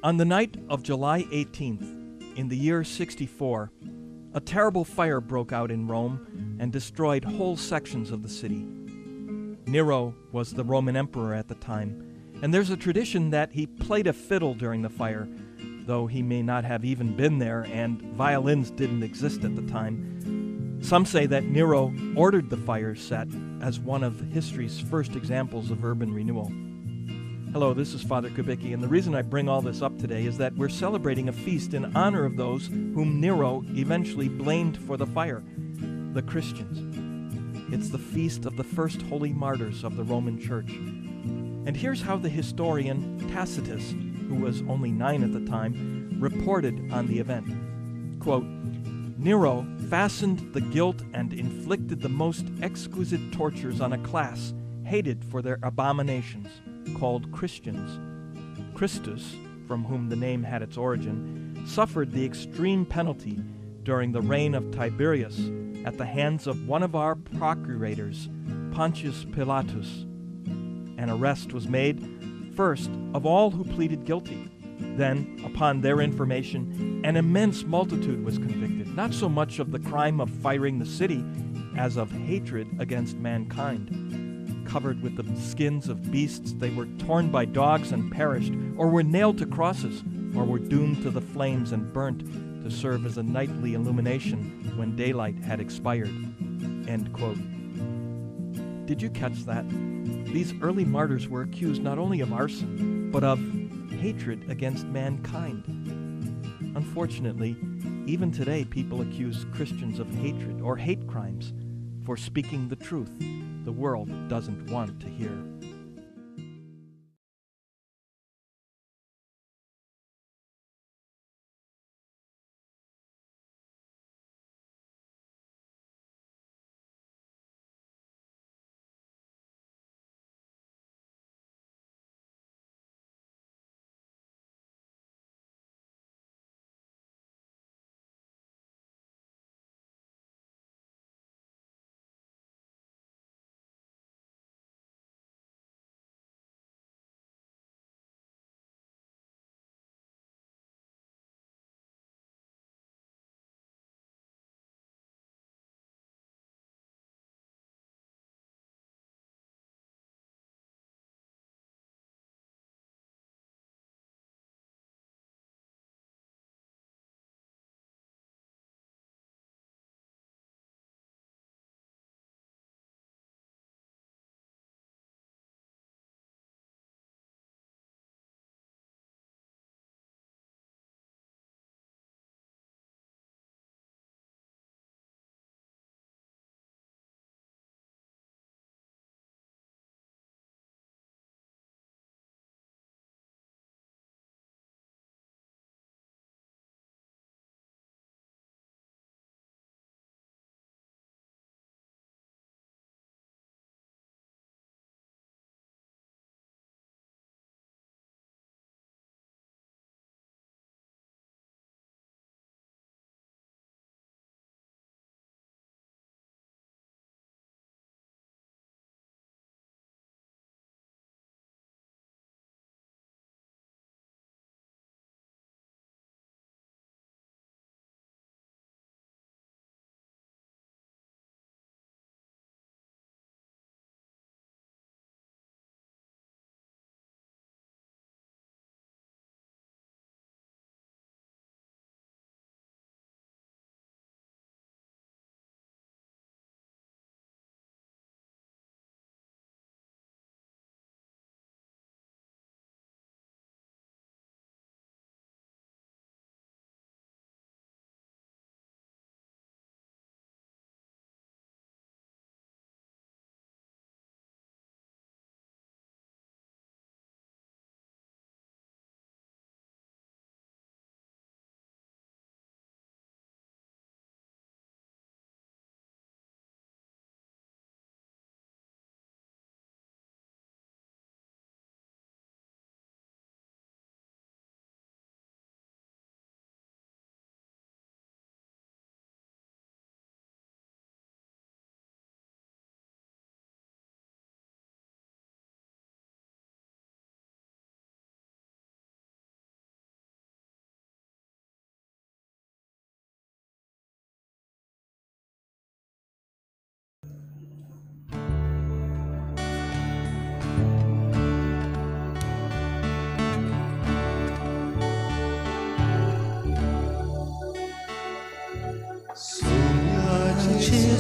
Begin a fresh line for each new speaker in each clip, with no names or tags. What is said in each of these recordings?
On the night of July 18th, in the year 64, a terrible fire broke out in Rome and destroyed whole sections of the city. Nero was the Roman emperor at the time, and there's a tradition that he played a fiddle during the fire, though he may not have even been there, and violins didn't exist at the time. Some say that Nero ordered the fire set as one of history's first examples of urban renewal. Hello, this is Father Kubicki, and the reason I bring all this up today is that we're celebrating a feast in honor of those whom Nero eventually blamed for the fire, the Christians. It's the feast of the first holy martyrs of the Roman Church. And here's how the historian Tacitus, who was only 9 at the time, reported on the event. Quote, Nero fastened the guilt and inflicted the most exquisite tortures on a class hated for their abominations, called Christians. Christus, from whom the name had its origin, suffered the extreme penalty during the reign of Tiberius at the hands of one of our procurators, Pontius Pilatus. An arrest was made, first, of all who pleaded guilty. Then, upon their information, an immense multitude was convicted, not so much of the crime of firing the city as of hatred against mankind. Covered with the skins of beasts, they were torn by dogs and perished, or were nailed to crosses, or were doomed to the flames and burnt to serve as a nightly illumination when daylight had expired. End quote. Did you catch that? These early martyrs were accused not only of arson, but of hatred against mankind. Unfortunately, even today people accuse Christians of hatred or hate crimes for speaking the truth the world doesn't want to hear.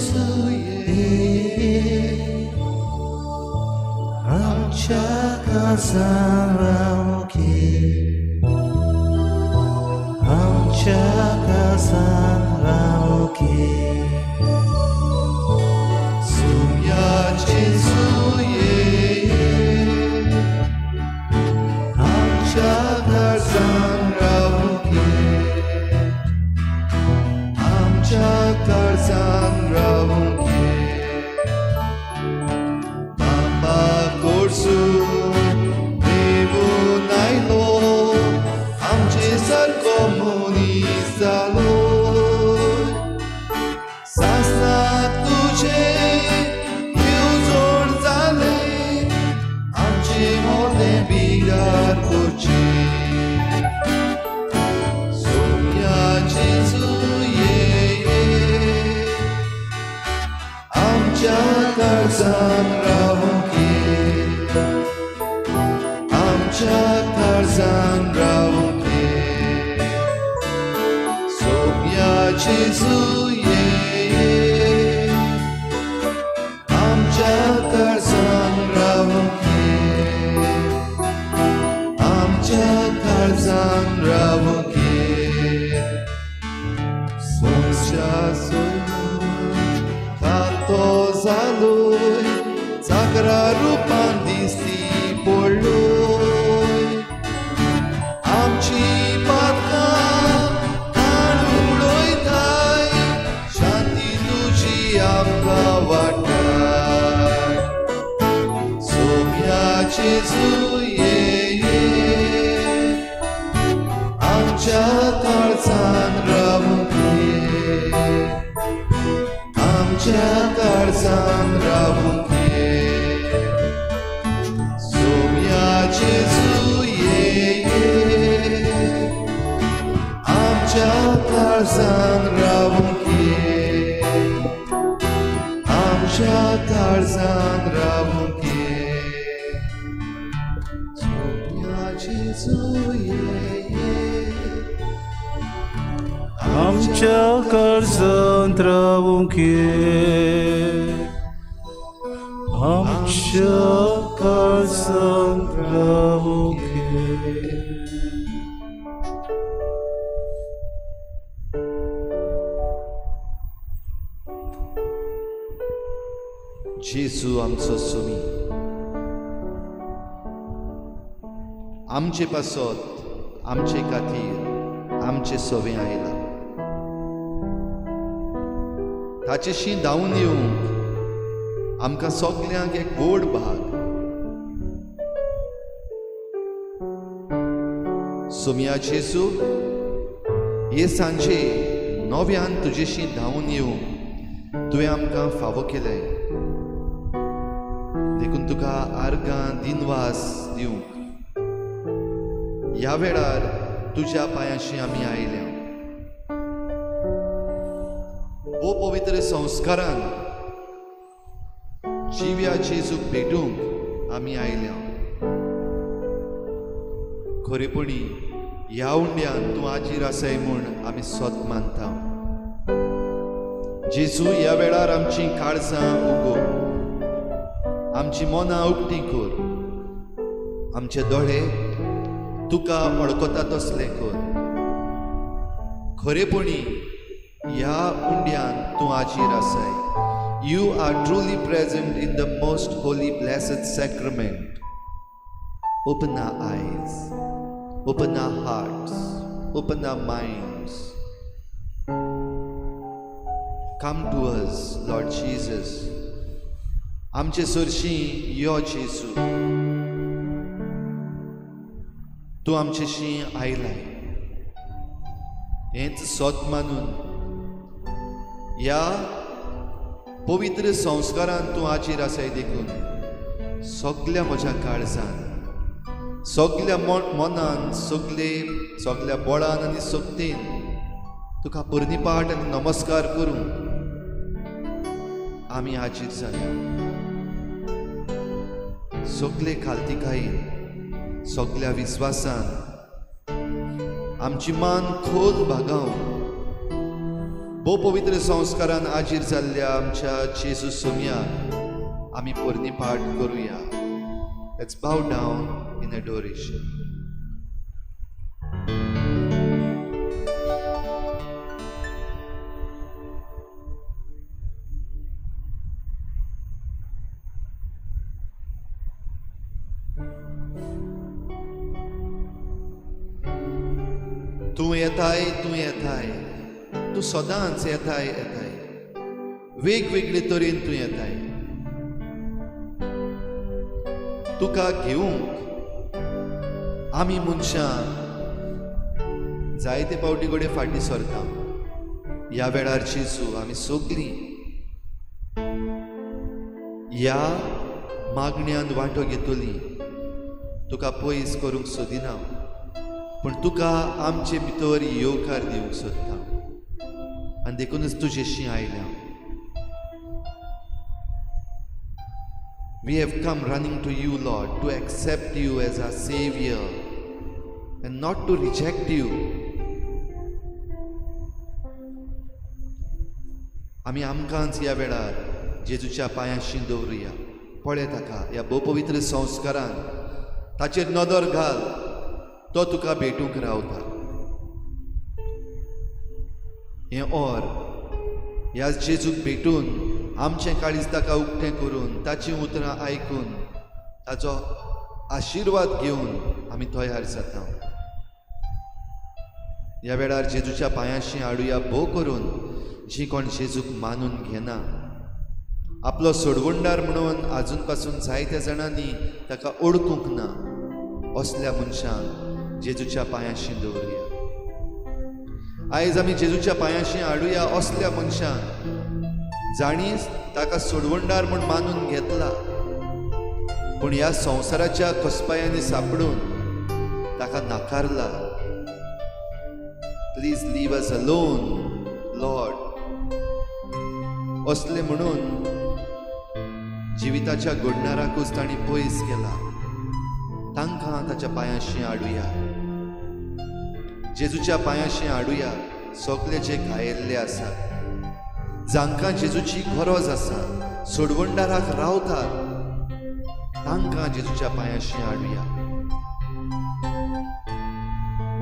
जेजू ये, आमच्या काळजान रावंक ये, आमच्या काळजान रावंक ये. सोम्या जेजू ये, आमच्या काळजान रावंक ये, आमच्या काळजान रावंक ये. बाबा कोर्सून देवून आयलो, आमचे सारको मनीस जालो. सासणाक तुजे येवजण जाले, आमचे मोलें बिगार करचें. सोम्या जेजू ये, आमच्या काळजान रावंक ये, आमच्या काळजान रावंक ये. सोम्या जेजू ये, आमच्या काळजान रावंक ये, आमच्या काळजान रावंक ये. सोमच्या सोयमान कांतो जालोय, चाकरा रुपान दिसती पडलोय. आमची पातकां काण उडयताय, शांती तुजी आमकां वाटाय. सोम्या जेजू ये, आमच्या काळजान रावंक ये, आमच्या काळजान रावंक ये. सोम्या जेजू ये, आमच्या काळजान रावंक ये, आमच्या काळजान रावंक ये. सोम्या जेजू ये,
आमच्या काळजांत रावंक ये, आमच्या काळजांत रावंक ये.
जेजू आमचो सुमी, आमचे पासत, आमचे खातीर, आमचे सवें आयला. ताचेशी धांवून येवंक आमकां सगल्यांक एक व्हड भाग. सोम्या जेजू हे सांजे नव्यान तुजेशी धांवून येवंक तुवें आमकां फावो केलें, देखून तुका आर्गां दिनवास दिवंक ह्या वेळार तुज्या पांयाशी आमी आयल्या. हो पवित्र संस्कारान जिव्या जेजूक भेटूंक आमी आयल्या. खरेपणी ह्या उंड्यान तूं आजीर आसाय म्हूण आमी सत मानता. जेजू ह्या वेळार आमची काळजां उगो, आमची मनां उक्तीं कर, आमचे दोळे तुका वळखता तसले कर. खरेपणी ह्या उंड्यान तूं आजीर आसाय. You are truly present in the most holy blessed sacrament. Open our eyes, open our hearts, open our minds. Come to us, Lord Jesus. आमचे सरशी यो जेजू, तूं आमचेशी आयलाय हेंच सत मानून ह्या पवित्र संस्कारान तूं आजीर आसाय देखून सगल्या म्हज्या काळजान, सगल्या मनान, सगले सगल्या बळान आनी शक्तीन तुका पुर्णीपाठ आनी नमस्कार करूंक आमी हाजीर जाल्या. सगले खालतिकायेन, सगल्या विस्वासान आमची मान खोल भागावन भोव पवित्र संस्कारान आजीर जाल्ल्या आमच्या जेजू सोमयाक आमी पोरणी पाठ करुया. Let's bow down in adoration. तूं येताय, तूं येताय, तूं सदांच येताय येताय, वेगवेगळे तरेन तूं येताय. तुका घेवंक आमी मनशां जायते पावटी कडेन फाटीं सरता. ह्या वेळार जेजू आमी सगळीं ह्या मागण्यान वांटो घेतली. तुका पयस करूंक सोदिना, पूण तुका आमचे भितर येवकार दिवंक सोदता आनी देखूनच तुजेशी आयल्या. We have come running to you, Lord, to accept you as our Savior and not to reject you. आमी आमकांच ह्या वेळार जेजूच्या पांयांशी दवरुया. पळय ताका ह्या भोवपवित्र संस्कारान, ताचेर नदर घाल, तो तुका भेटूंक रावता. हें और ह्या जेजूक भेटून आमचें काळीज ताका उक्तें करून, ताचीं उतरां आयकून, ताचो आशिर्वाद घेवन आमी तयार जाता. ह्या वेळार जेजूच्या पांयांशी हाडुया भोव करून जी कोण जेजूक मानून घेना, आपलो सोडवणदार म्हणून आजून पासून जायत्या जाणांनी ताका ओळखूंक ना, असल्या मनशांक जेजूच्या पांयांशी दवरुया. आयज आमी जेजूच्या पांयांशी हाडुया असल्या मनशांक जाणी ताका सोडवणदार म्हूण मानून घेतला, पूण ह्या संवसाराच्या कसपायांनी सापडून ताका नाकारला. Please leave us alone, Lord, असले म्हणून जिविताच्या घडणाराकूच तांणी पयस केला. तांकां ताच्या पांयांशी हाडुया, जेजूच्या पांयांशी हाडुया. सगळे जे घायल्ले आसात, जांकां जेजूची गरज आसा, सोडवणदाराक रावतात, तांकां जेजूच्या पांयांशी हाडुया.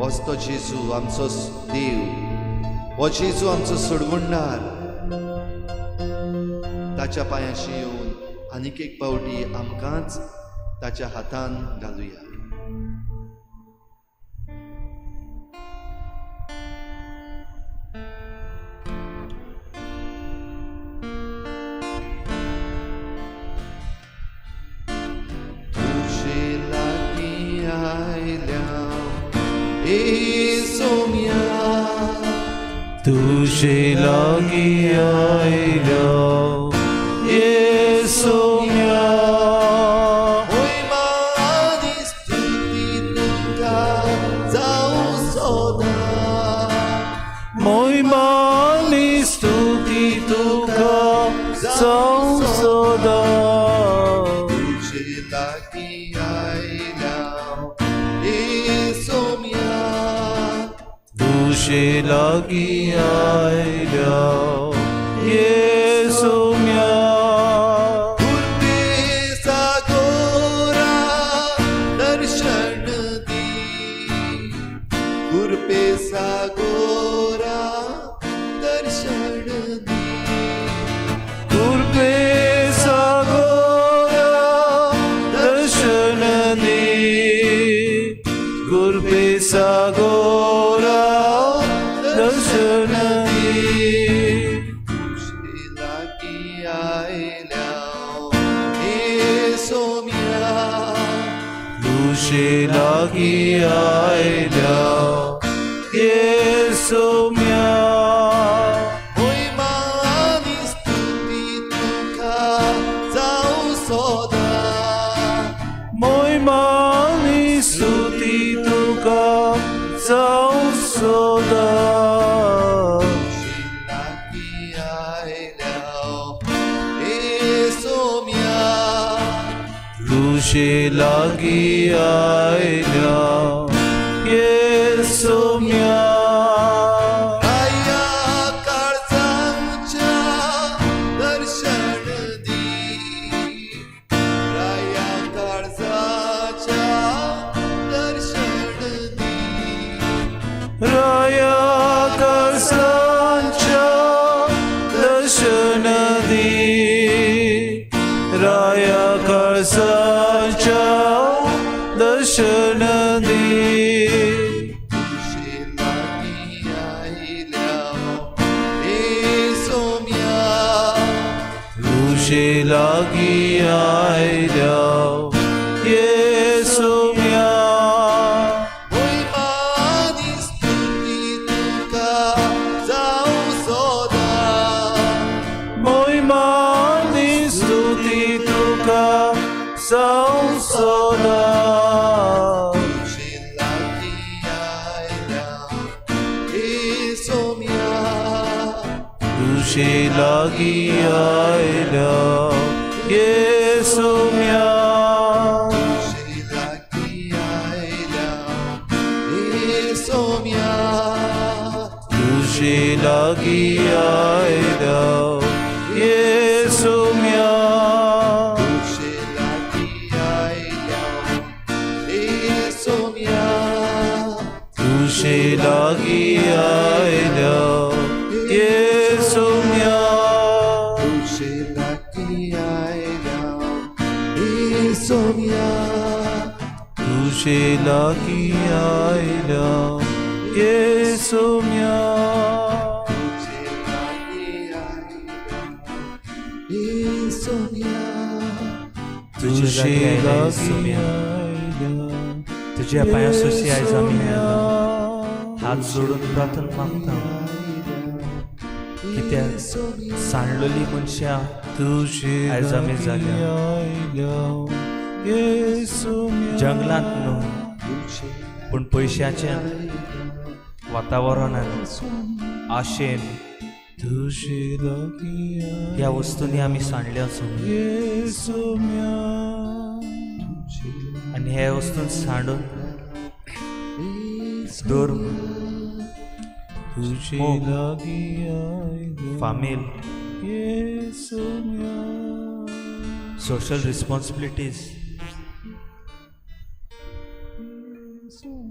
होच तो जेजू आमचो देव, हो जेजू आमचो सोडवणदार. ताच्या पांयांशी येवन आनीक एक पावटी आमकांच ताच्या हातान घालुया. तुजे लागीं आयल्या सोम्या,
तुजे लागीं आयल्या सोम्या,
मोहिमा आनी स्तुती तुका जावं सदां,
मोहिमा आनी स्तुती तुका जावं सदां.
तुजे लागीं आयल्या सोम्या,
तुजे लागीं आयल्या सोम्या,
कृपे सागोरा दर्शन दी, कृपे सागोरा दर्शन दी,
कृपे सागोरा दर्शन दी, कृपे सागोरा दर्शन दी.
तुजे लागीं आयल्या सोम्या,
तुजे लागीं आयल्या सोम्या,
मोहिमा आनी स्तुती तुका जावं सदां,
मोहिमा आनी स्तुती तुका जावं सदां.
तुजे लागीं आयल्या सोम्या,
तुजे लागीं आयल्या सोम्या,
आया काळजा
काळजाच्या दर्शन दी.
तुजे लागीं आयल्या येसोम्या,
तुजे लागीं आयल्या येसोम्या,
मोहिमानी स्तुती तुका जावं सदां.
मोहिमानी स्तुती तुका जावं सदां.
तुजे लागीं आयल्या येसोम्या,
तुजे लागीं आयल्या येसोम्या,
तुजे लागीं आयल्या येसोम्या,
तुजे लागीं आयल्या येसोम्या,
तुजे लागीं आयल्या येसोम्या,
तुजे लागीं आयल्या येसोम्या,
तुजे लागीं आयल्या येसोम्या,
तुजे लागीं आयल्या येसोम्या,
तुजे लागीं आयल्या येसोम्या.
तुजे
आयल्या
लागीं
येसोम्या.
आयल्या
तुज्या पांया सोशी आयज आमी आयला, हात जोडून प्रार्थना मागता, कित्याक सांडलेली मनशां
तुजे
आयज आमी
लागीं
जाल्या.
आयल्या येसोम्या,
जंगलांत न्हू पूण पयशाच्या वातावरणान आशेन
तुजे लागीं
ह्या वस्तूंनी आमी सांडले आसूं
येसोम्या,
आनी ह्या वस्तून सांडून धर्म,
तुजे
मोग,
लागीं आयल्या
फामील,
येसोम्या,
सोशल रिस्पॉन्सिबिलिटीज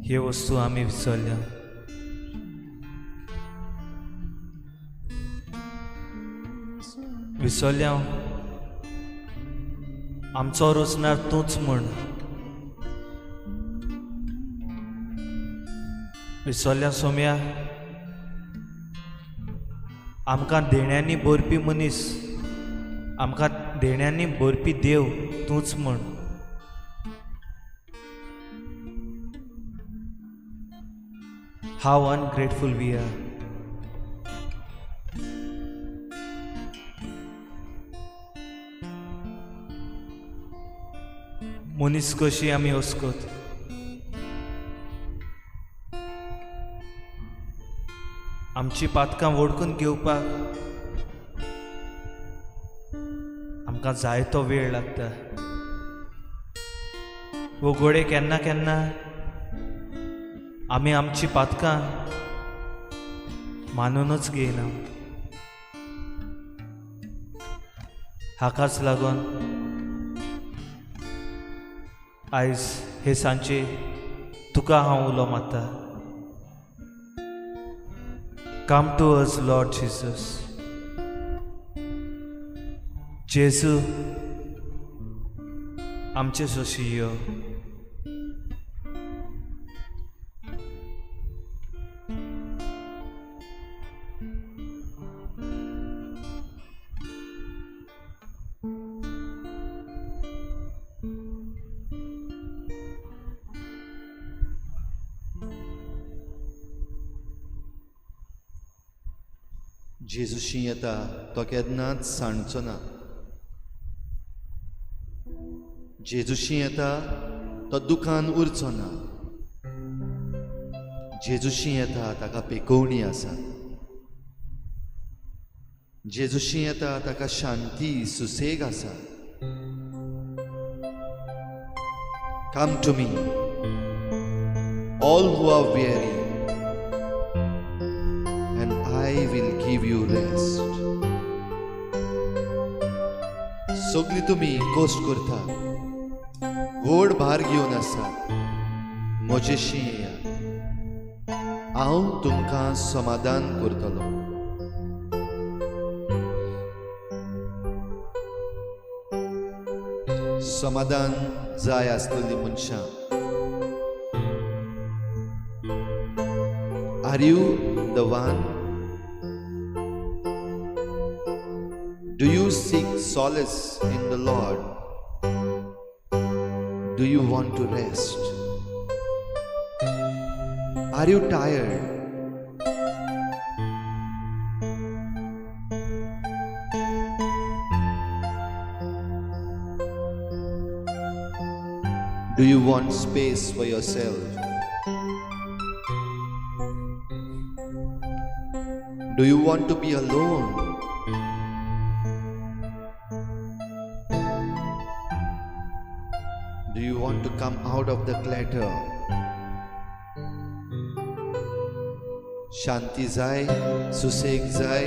ह्यो वस्तू आमी विसरल्या. विसरल्या आमचो रोजनार तूंच म्हण, विसरल्या सोम्या आमकां देण्यांनी भरपी मनीस, आमकां देण्यांनी भरपी देव तूंच म्हण. How ungrateful we are. मनीस कशी आमी अस्कत, आमची पातकां वळखून घेवपाक आमकां जायतो वेळ लागता. वो घोडे केन्ना केन्ना आमी आमची पातकां मानूनच घेयना. हाकाच लागून आयज हे सांजे तुका हांव उलो मारता. Come to us, Lord Jesus. जेजू आमचे सोशी यो.
जेजूशी येता तो केन्नाच सांडचो ना. जेजूशी येता तो दुखान उरचो ना. जेजूशी येता ताका पेकोवणी आसा. जेजूशी येता ताका शांती सुसेग आसा. Come to me, all who are weary, and I will give you rest. सगळी तुमी कश्ट करता, व्हड भार घेवन आसात, म्हजेशी येयात, हांव तुमकां समाधान करतलो. समाधान जाय आसलेली मनशां. Are you the one? Do you seek solace in the Lord? Do you want to rest? Are you tired? Do you want space for yourself? Do you want to be alone? Do you want to come out of the clutter? शांती जाय, सुसेग जाय,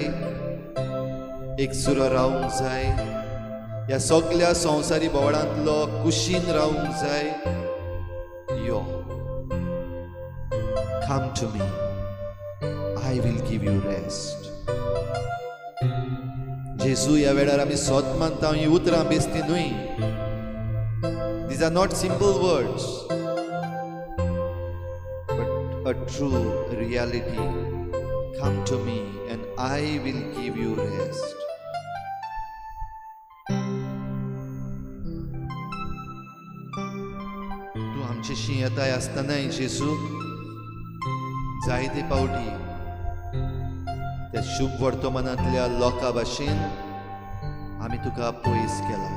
एकसुरो रावंक जाय, ह्या सगल्या संवसारी बोवाळांतलो कुशीन रावंक जाय. यो, come to me, I will give you rest. जेजू, ह्या वेळार आमी सोद मानता ही उतरां बेस्ती न्हय. These are not simple words, but a true reality. Come to me and I will give you rest. तूं आमचेशी येताय आसतनाय जेजू जायते पावटी त्या शुभ वर्तमानांतल्या लोकां भाशेन आमी तुका पयस केला.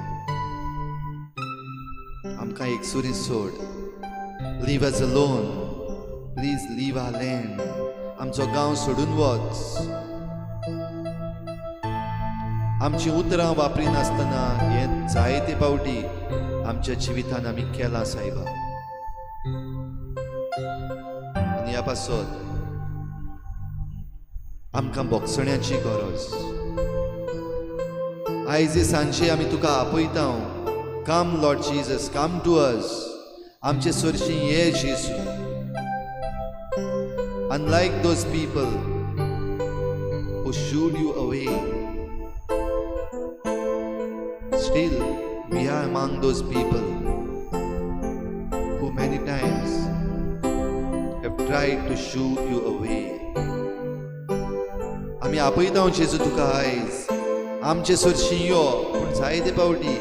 आमकां एकसुरी सोड. Leave us alone, please leave our land. आमचो गांव सोडून वच. आमची उतरां वापरिनासतना हें जायते पावटी आमच्या जिवितान आमी केलां सायबा. आनी ह्या पासत आमकां बोगसण्याची गरज. आयज सांजे आमी तुका आपयता. Come Lord Jesus, come to us. आमचे सरशी ये जेजू. Unlike those people who shooed you away, still we are among those people who many times have tried to shoo you away. आमी आपयता जेजू तुका आयज आमचे सरशी यो. पूण जायते पावटी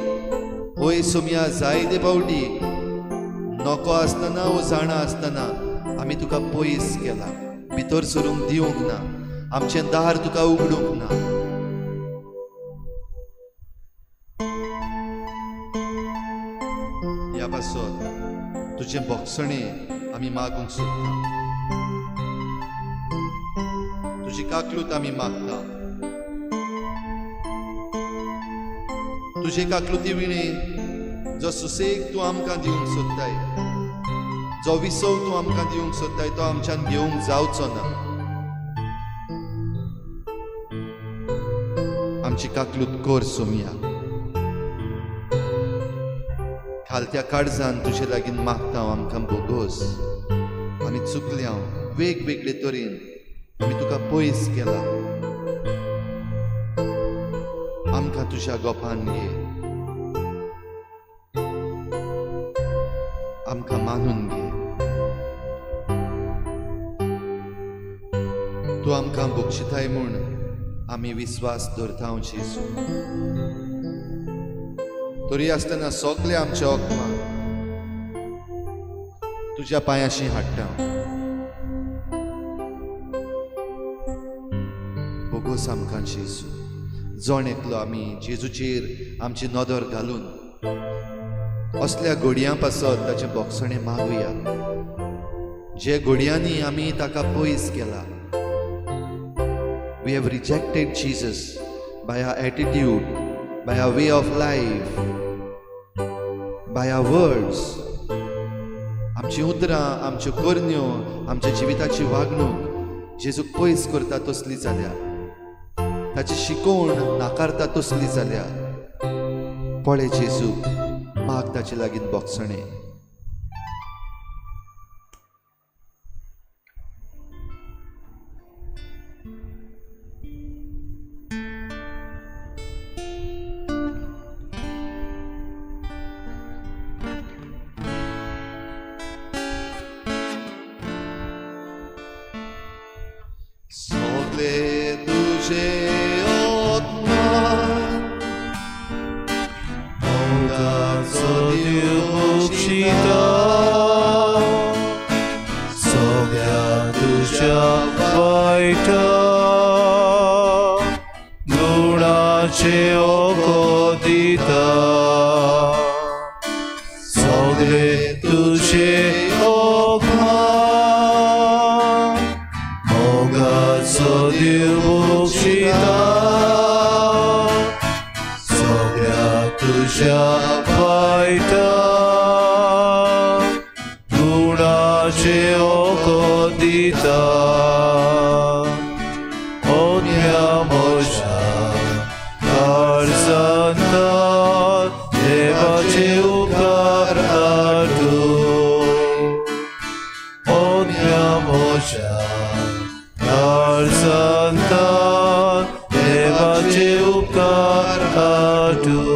होय सोमया, जायते पावटी नको आसतना वो जाणा आसतना आमी तुका पयस केला, भितर सरूंक दिवंक ना, आमचें दार तुका उगडूंक ना. ह्या पासत तुजें बोगसणें आमी मागूंक सोदता, तुजी काकलूत आमी मागता. तुजे काकलुती विणे जो सुसेग तूं आमकां दिवंक सोदताय, जो विसव तूं आमकां दिवंक सोदताय, तो आमच्यान घेवंक जावचो ना. आमची काकलूत कर सोमया. खालत्या काळजान तुजे लागीं मागता, आमकां बोगोस. आमी चुकल्या वेगवेगळे तरेन, आमी तुका पयस केला. आमकां तुज्या गोपान घे, आमकां मानून घे. तूं आमकां बक्षिताय म्हूण आमी विस्वास दवरता जेजू. तरी आसतना सगळे आमचे अकमा तुज्या पांयाशी हाडटा. बोगोस आमकां जेजू. जण एकलो आमी जेजूचेर आमची नदर घालून असल्या घोडयां पासत ताचें बोगसणें मागुया, जे घोडयांनी आमी ताका पयस केला. We have rejected Jesus by our attitude, by our way of life, by our words. आमची उतरां, आमच्यो करण्यो, आमच्या जिविताची वागणूक जेजूक पयस करता तसली जाल्या, ताची शिकवण नाकारता तसली जाल्या. पळय जेजूक, माग ताचे लागीं बोगसणें. सगळे तुझे ओतमान मोगाचो देव बक्षिता
सगळ्या तुज्या वायटा गुणाचे ओको दिता सगळे तुझे ओकमान मोगाचो देव बक्षिता सगळ्या तुज्या वायटा गुणाचे ओको दिता ओन्या म्हज्या काळजांत देवाचे उपकार आठोय ओन्या म्हज्या काळजांत देवाचे उपकार आठोय.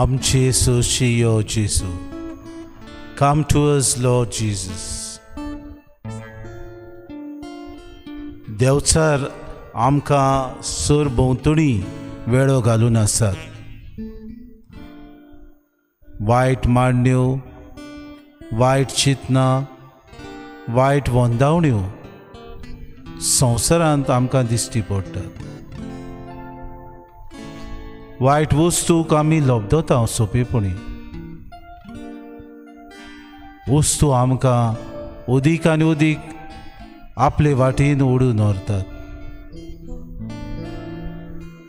आमचे सोशी यो जेजू. Come to us, Lord Jesus. Devchar आमकां सरभोंवतणी वेळो घालून आसात. वायट मांडण्यो, वायट चिंतनां, वायट वंदावण्यो संवसारांत आमकां दिश्टी पडटात. वायट वस्तूक आमी लब्दता सोंपेपणी. वस्तू आमकां अदीक आनी अदीक आपले वाटेन ओडून व्हरतात,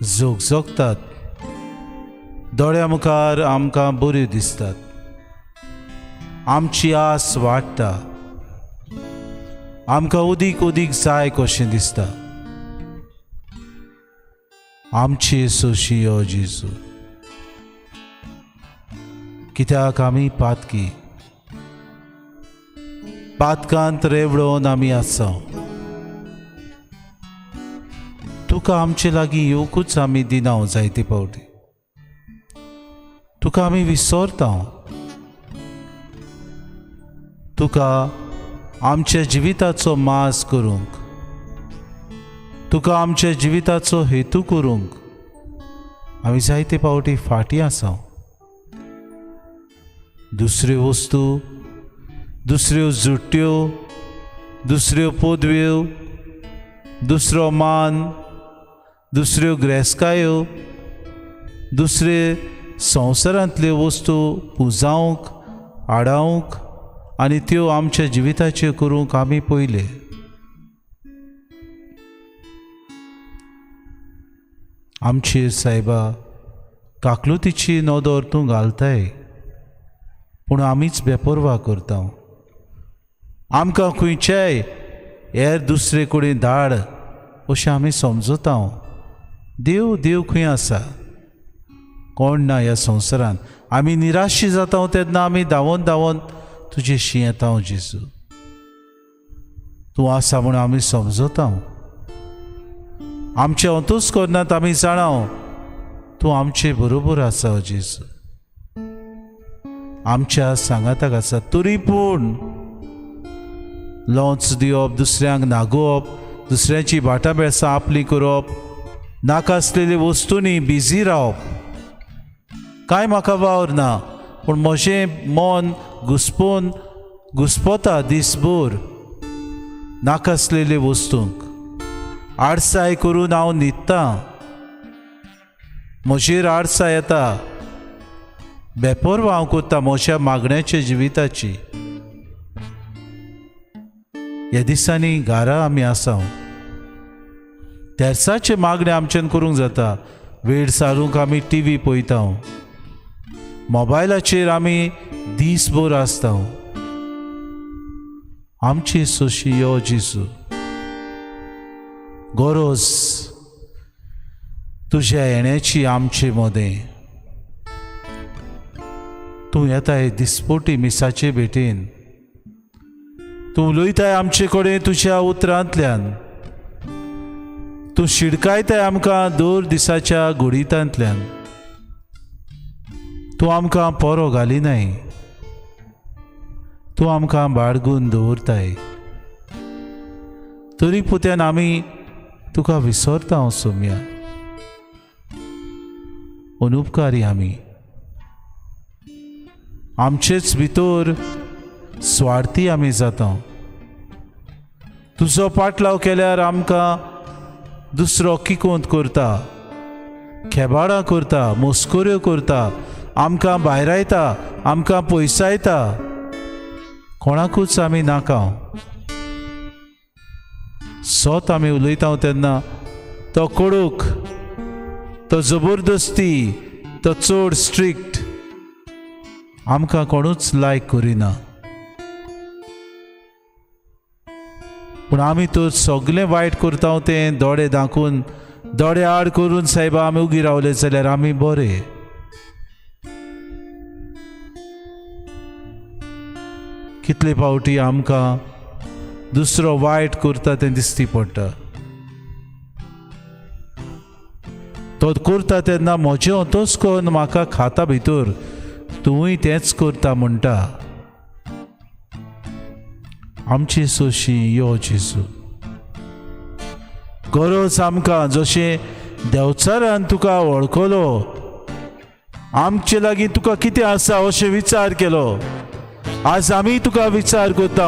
झोगझोगतात, दोळ्या मुखार आमकां बऱ्यो दिसतात, आमची आस वाडटा, आमकां अदीक अदीक जाय कशें दिसता. आमची सोशी यो जेजू, कित्याक आमी पातकी, पातकांत रेवडोवन आमी आसा. तुका आमचे लागीं येवकूच आमी दिना जायते फावटी, तुका आमी विसरता. तुका आमच्या जिविताचो मास करूंक, तुका आमच्या जिविताचो हेतू करूंक आमी जायते फावटी फाटीं आसा. दुसऱ्यो वस्तू, दुसऱ्यो जुट्ट्यो, दुसऱ्यो पदव्यो, दुसरो मान, दुसऱ्यो ग्रेसकायो, दुसरे संवसारांतल्यो वस्तू पुजावंक, आडावंक आनी त्यो आमच्या जिविताच्यो करूंक आमी पयले. आमचेर सायबा काकलुतीची नदर तूं घालताय, पूण आमीच बेपर्वा करता. आमकां खंयच्याय हेर दुसरे कडेन धाड अशें आमी समजता. देव देव खंय आसा, कोण ना ह्या संवसारांत. आमी निराशी जाता तेन्ना आमी धांवोन धांवोन तुजे शी येता. जेजू तूं आसा म्हूण आमी समजता. आमचे अंतूच करनात आमी जाणा तूं आमचे बरोबर आसा जेजू, आमच्या सांगाताक आसा. तरी पूण लोंच दिवप, दुसऱ्यांक नागोवप, दुसऱ्यांची भाटां बेळसां आपली करप, नाका आसलेले वस्तूंनी बिजी रावप, कांय म्हाका वावर ना पूण म्हजें मन घुसपून घुसपता दिसभर नाका आसलेले वस्तूंक. आडसाय करून हांव न्हिदतां, म्हजेर आडसाय येता, बेपर्वा हांव करता म्हज्या मागण्याच्या जिविताची. ह्या दिसांनी घरा आमी आसा. तेर्साचें मागणें आमच्यान करूंक जाता. वेळ सारूंक आमी टी व्ही पळयता, मोबायलाचेर आमी दीसभर आसता. आमची सोशी यो जेजू, गरज तुज्या येण्याची आमचे मदें. तूं येताय दिसपोटी मिसाचे भेटेन, तूं उलयताय आमचे कडेन तुज्या उतरांतल्यान, तूं शिडकायताय आमकां दर दिसाच्या गुडितांतल्यान. तूं आमकां पोरो घालिनाय, तूं आमकां बाळगून दवरताय. तरी पुत्यान आमी तुका विसरता सोम्या. अनुपकारी आमी आमचेच भितर स्वार्थी आमी जाता. तुजो पाटलाव केल्यार आमकां दुसरो किकोंत करता, खेबाडां करता, मस्कऱ्यो करता, आमकां भायरायता, आमकां पयसायता. कोणाकूच आमी नाका. सत आमी उलयता तेन्ना तो कडूक, तो जबरदस्ती, तो चड स्ट्रिक्ट, आमकां कोणूच लायक करिना. पूण आमी तर सगळें वायट करता तें दोळे दाखोवन, दोळे आड करून सायबा आमी उगी रावले जाल्यार आमी बरे. कितले फावटी आमकां दुसरो वायट करता तें दिसती पडटा. तो करता तेन्ना म्हजें अंतस करून म्हाका खाता भितर तुवूय तेंच करता म्हणटा. आमची सोशी यो जेजू, गरज आमकां जशें देंवचारान तुका वळखलो, आमचे लागीं तुका कितें आसा अशें विचार केलो. आज आमी तुका विचार करता,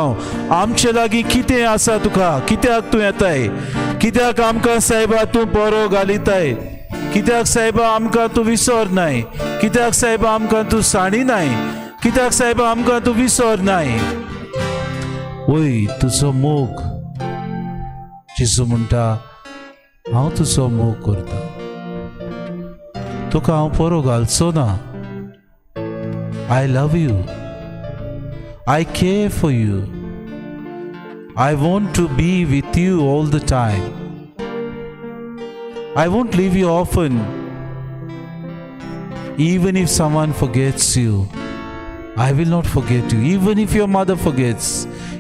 आमचे लागीं कितें आसा तुका, कित्याक तूं येताय, कित्याक आमकां सायबा तूं बरो घालिताय, कित्याक सायबा आमकां तूं विसर नाय, कित्याक सायबा आमकां तूं साणी नाय, कित्याक सायबा आमकां तूं विसर नाय. वय तुजो मोग जेजू म्हणटा, हांव तुजो मोग करता, तुका हांव पोरो घालचो ना. I love you, I care for you, I want to be with you all the time, I won't leave you often. Even if someone forgets you, I will not forget you. Even if your mother forgets,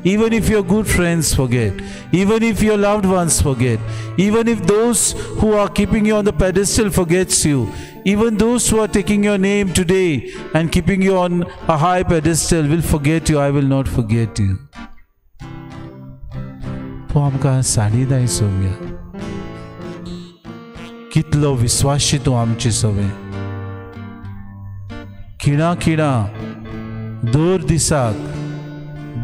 even if your good friends forget, even if your loved ones forget, even if those who are keeping you on the pedestal forgets you, even those who are taking your name today and keeping you on a high pedestal will forget you, I will not forget you. तूं आमकां साणीदाय सोम्या, कितलो विस्वाशी तूं आमचे सवे. खिणा खिणा दर दिसाक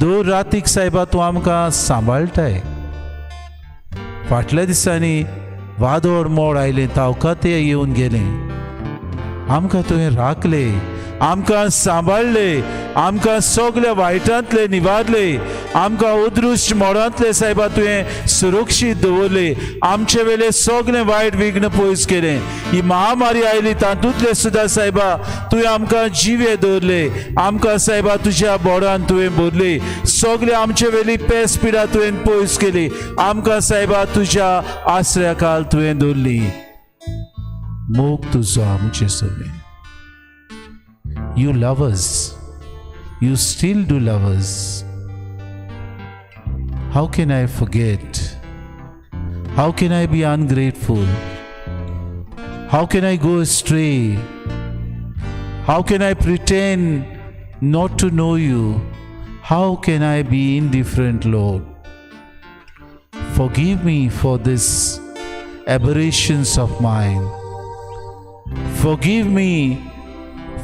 दर रातीक सायबा तूं आमकां सांबाळटाय. फाटल्या दिसांनी वादळ मोड आयलें, तावकाते येवन गेलें, आमकां तुवें राखले, आमकां सांबाळ्ळे, आमकां सगल्या वायटांतले निवारले, आमकां अदृश्ट मोडांतले सायबा तुवें सुरक्षीत दवरले, आमचे वेले सगळें वायट विघ्न पयस केलें. ही महामारी आयली तातूंतले सुद्दां सायबा तुवें आमकां जिवे दवरले, आमकां सायबा तुज्या बोडान तुवें भरले, सगळे आमचे वेली पेस पिडा तुवें पयस केली, आमकां सायबा तुज्या आसऱ्या खाल तुवें दवरली. मोग तुजो आमचे सगळे. You love us. You still do love us. How can I forget? How can I be ungrateful? How can I go astray? How can I pretend not to know you? How can I be indifferent, Lord? Forgive me for these aberrations of mine. Forgive me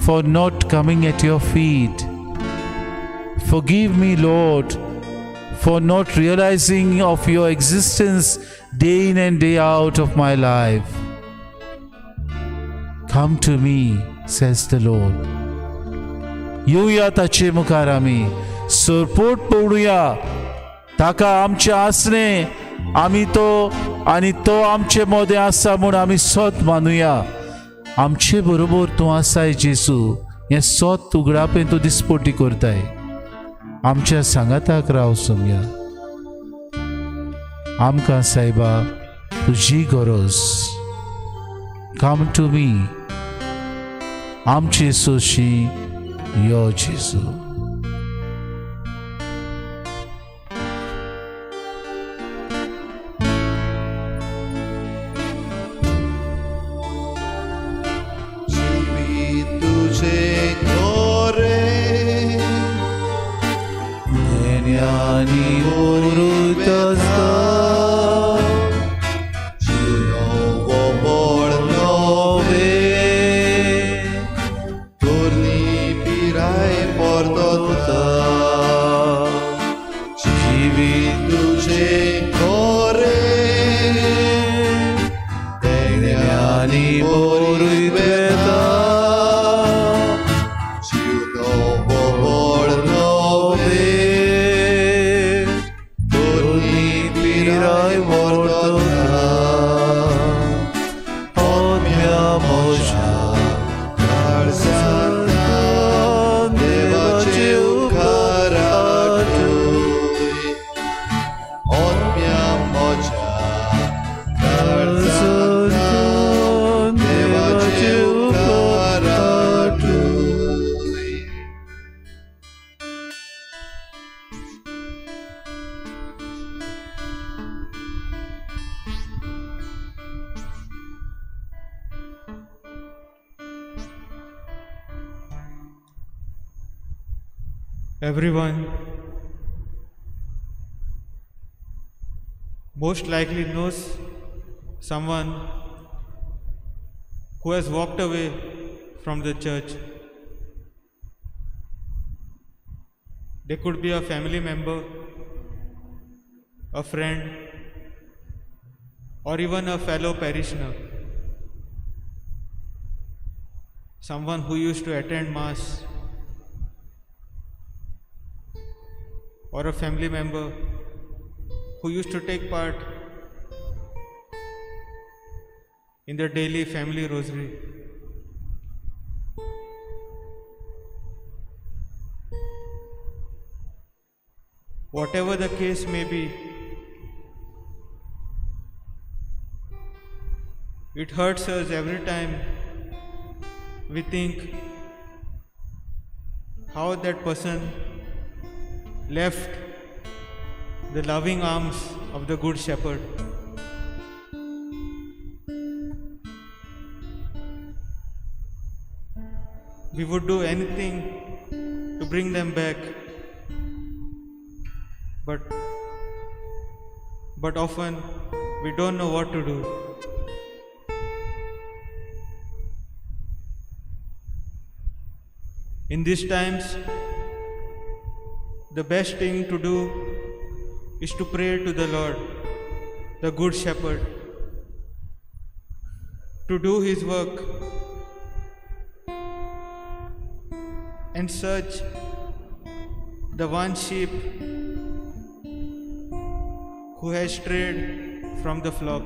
for not coming at your feet. Forgive me, Lord, for not realizing of your existence day in and day out of my life. Come to me, says the Lord. येवया ताचे मुखार, आमी सरपोट पडुया. ताका आमचें आसणें आमी तो आनी तो आमचे मदें आसा म्हूण आमी सत मानुया. आमचे बरोबर तूं आसाय जेजू, हें सत उगडापें तूं दिसपटी करताय. आमच्या सांगाताक राव सोमया. आमकां सायबा तुजी गरज. कम टू मी, आमची सोशी यो जेजू.
Everyone most likely knows someone who has walked away from the church. They could be a family member, a friend, or even a fellow parishioner. Someone who used to attend Mass, or a family member who used to take part in the daily family rosary. Whatever the case may be, it hurts us every time we think how that person left the loving arms of the Good Shepherd. We would do anything to bring them back, but often we don't know what to do. In these times, the best thing to do is to pray to the Lord, the Good Shepherd, to do His work and search the one sheep who has strayed from the flock.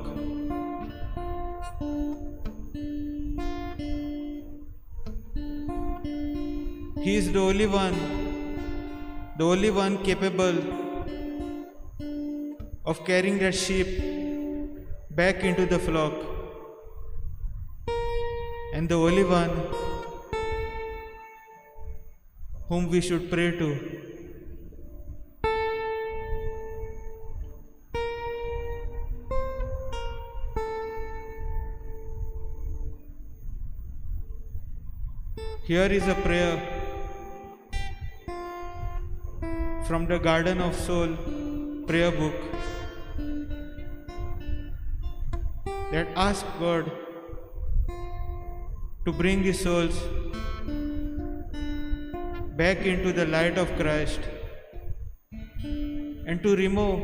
He is the only one capable of carrying that sheep back into the flock, and the only one whom we should pray to. Here is a prayer from the Garden of Soul prayer book that asks God to bring the souls back into the light of Christ and to remove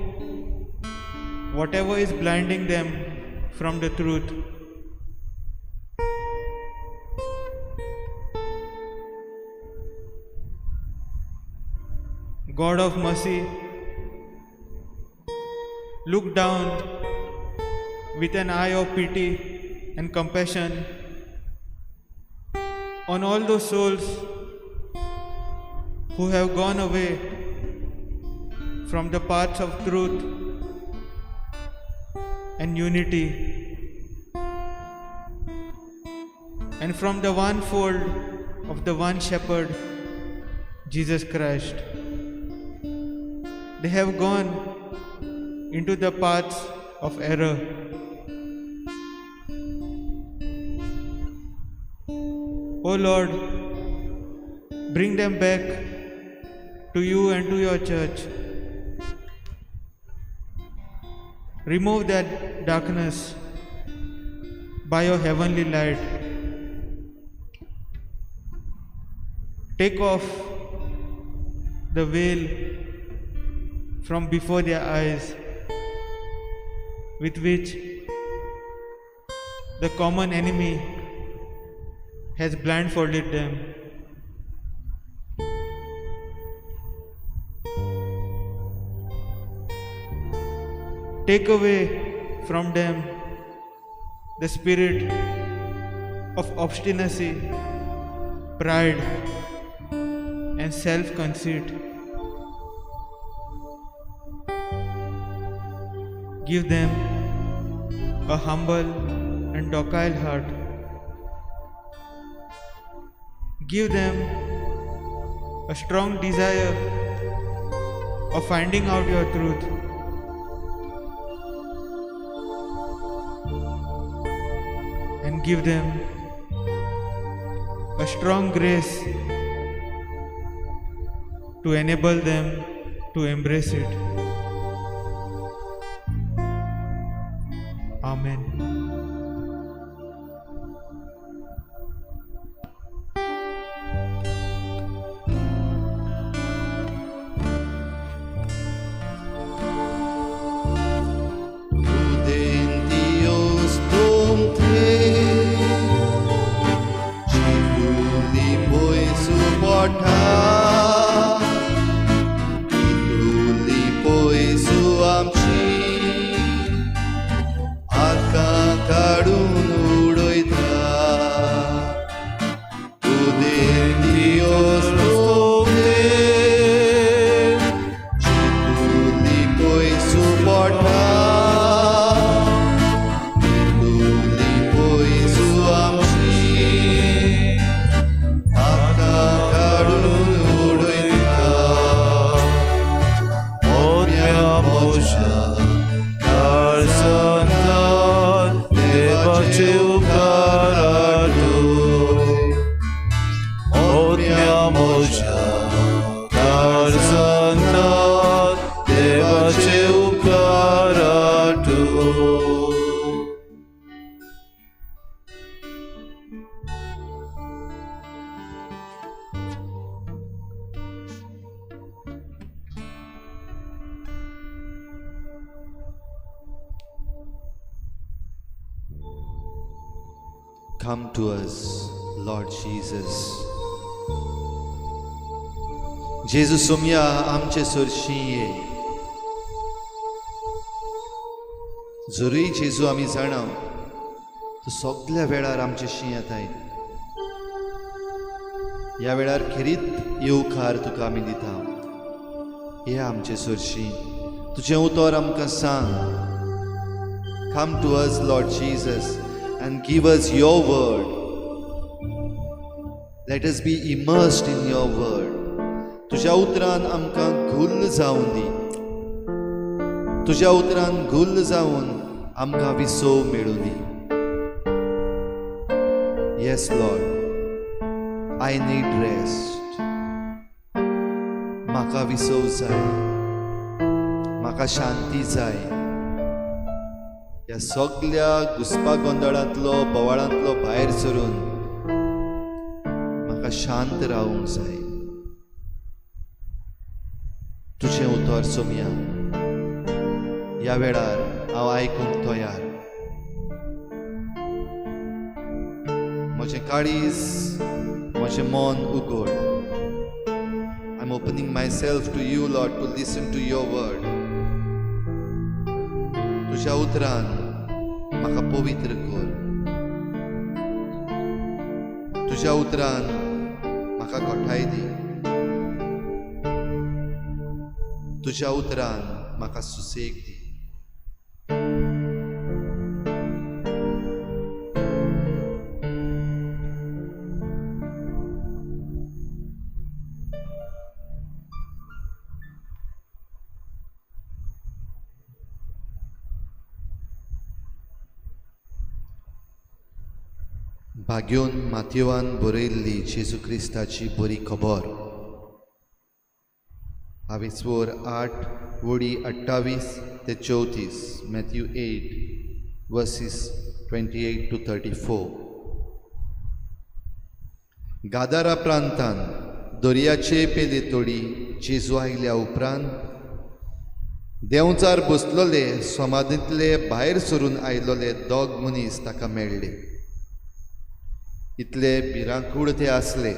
whatever is blinding them from the truth. God of mercy, Look down with an eye of pity and compassion on all those souls who have gone away from the paths of truth and unity, and from the one fold of the one shepherd, Jesus Christ. They have gone into the paths of error. O Lord, bring them back to you and to your church. Remove that darkness by your heavenly light. Take off the veil from before their eyes, with which the common enemy has blindfolded them. Take away from them the spirit of obstinacy, pride, and self-conceit. Give them a humble and docile heart. Give them a strong desire of finding out your truth. And give them a strong grace to enable them to embrace it. Amen.
Come to us, Lord Jesus. जेजू सोमया आमचे सरशी ये. जरूय जेजू आमी जाणा तूं सगल्या वेळार आमचे शी येताय. ह्या वेळार खेरीत येवकार तुका आमी दिता. हे आमचे सरशी, तुजें उतर आमकां सांग. Come to us, Lord Jesus, and give us your word. Let us be immersed in your word. तुझ्या उतरान आमकां गुल्ल जावन दी. तुझ्या उतरान गुल्ल जावन आमकां विसव मेळूं दी. Yes, Lord, I need rest. म्हाका विसव जाय, म्हाका शांती जाय. ह्या सगल्या घुसपा गोंदळांतलो, बोवाळांतलो भायर सरून म्हाका शांत रावंक जाय. तुजें उतर सोमया ह्या वेळार हांव आयकूंक तयार. म्हजें काळीज, म्हजें मन उगड. I am opening myself to you, Lord, to listen to your word. तुज्या उतरान म्हाका पवित्र कर, तुज्या उतरान म्हाका गोठाय दी, तुज्या उतरान म्हाका सुसेग दी. भाग्योन माथेवान बरयल्ली जेजू क्रिस्ताची बरी खबर. हांवें 8 वडी 28 ते 34, मॅथ्यू 8 verses 28 to 34. Gadara प्रांतान दर्याचे पेले तोडी जेजू आयल्या उपरांत देंवचार बसलोले समाधींतले भायर सरून आयलोले दोग मनीस ताका मेळ्ळे. इतले भिरांकूळ ते आसले